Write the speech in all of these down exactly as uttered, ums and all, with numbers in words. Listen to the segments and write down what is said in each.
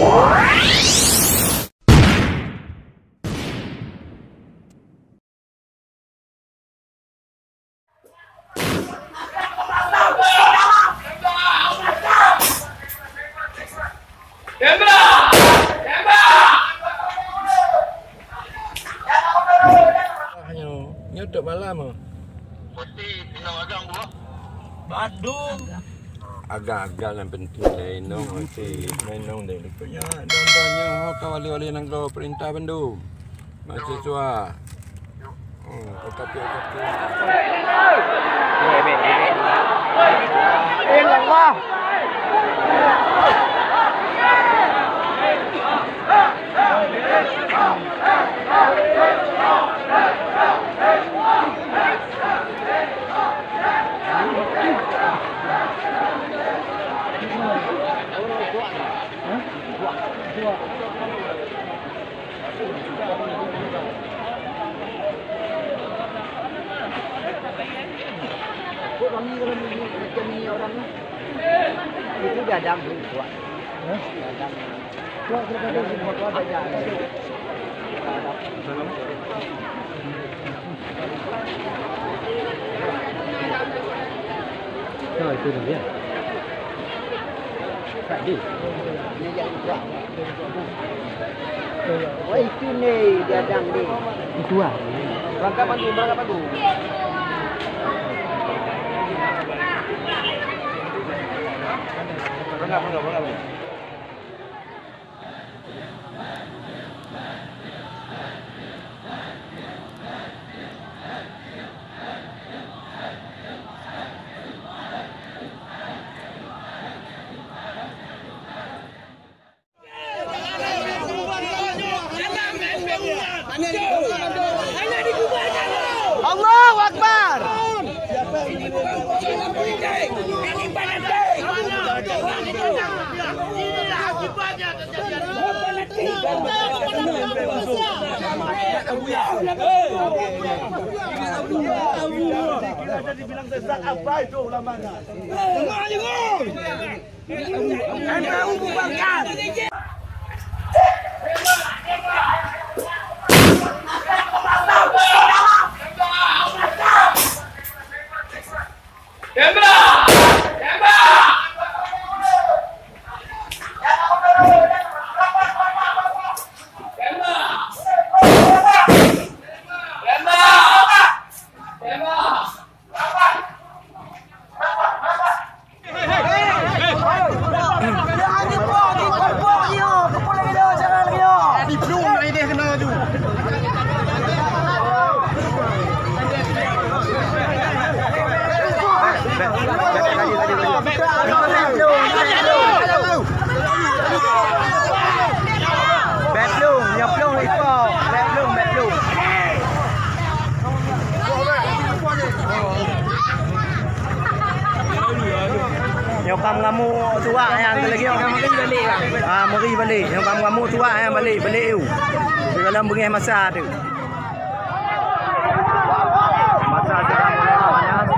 Nyoe, nyoe tok malam, oh. Pasti inong agam buah. Badung. Agak-agak yang penting lah inong, mesti inong deh. Pokoknya, dan-dan nyoe ka wali-wali nanggroe perintah bandum. Mahasiswa. Hmm, O K P, O K P. Itu gadang tu, kuat. Hah? Gadang. Kuat, kuat, kuat, kuat. Oh, itu dia. Tak di. Oh, itu ni, gadang ni. Itu ah. Berangkat pagi, berangkat pagi. Berangkat, berangkat, berangkat. Allahu Akbar. Bèk plueng, nyoe plueng ipok. Bèk plueng, bèk plueng. Nyoe ka meungamuk tuak nyan lagèe nyoe. Ah, meuri balek. Nyoe ka meungamuk tuak nyan balek, balek yue. Sigohlom beungèh masa teuh. Masa sedang mulai memanas.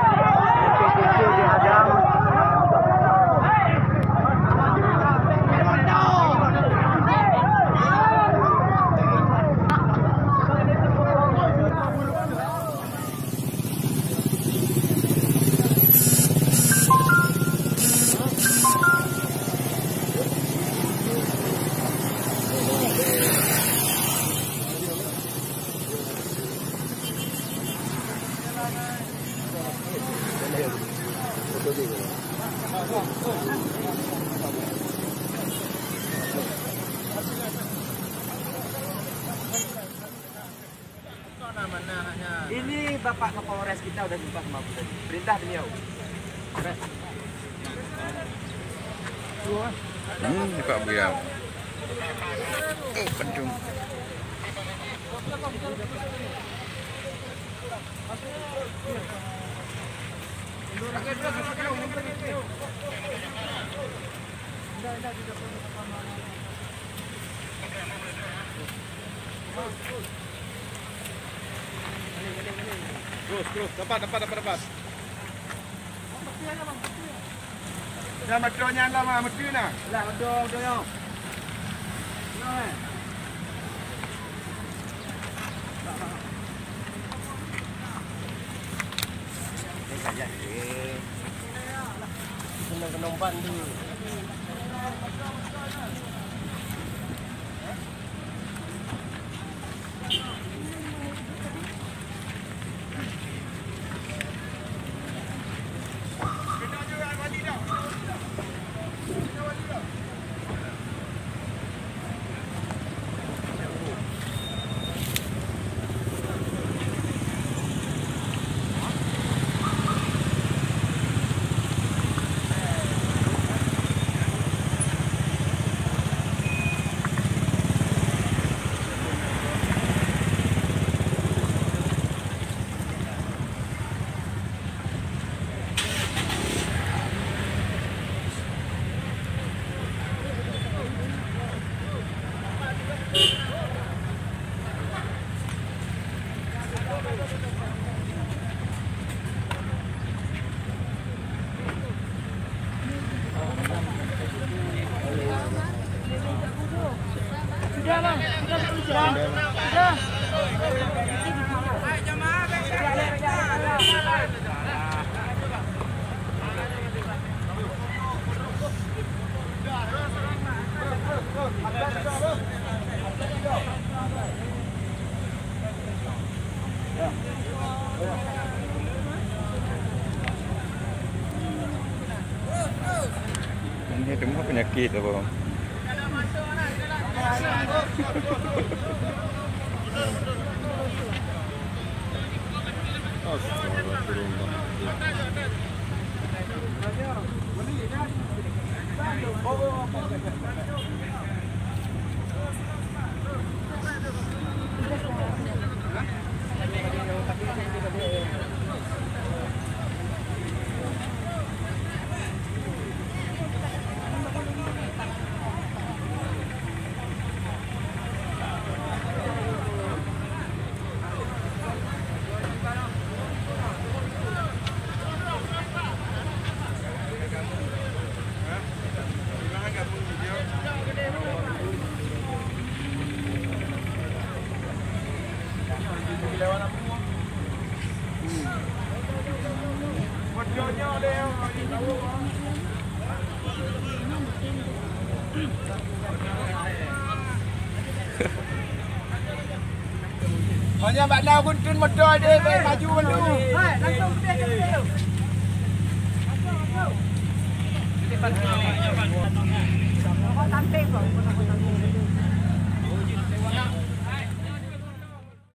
Pintu-pintu dihadang. Ini Bapak Kapolres kita udah jumpa sama aku tadi. Perintah beliau. Hmm, Pak Buyam. Oh, kandung. Terus, terus. Dapat, dapat, dapat, dapat. Dah motor nyan lah, mah, mesti nah. Lah, motor, motor nyoe. Ini semua penyakit apa? Astagfirullahaladzim. Hanya bak na guntung motor dia, baik maju dulu. Hai, langsung ke dia, ke dia. Langsung, langsung. Samping, Bang.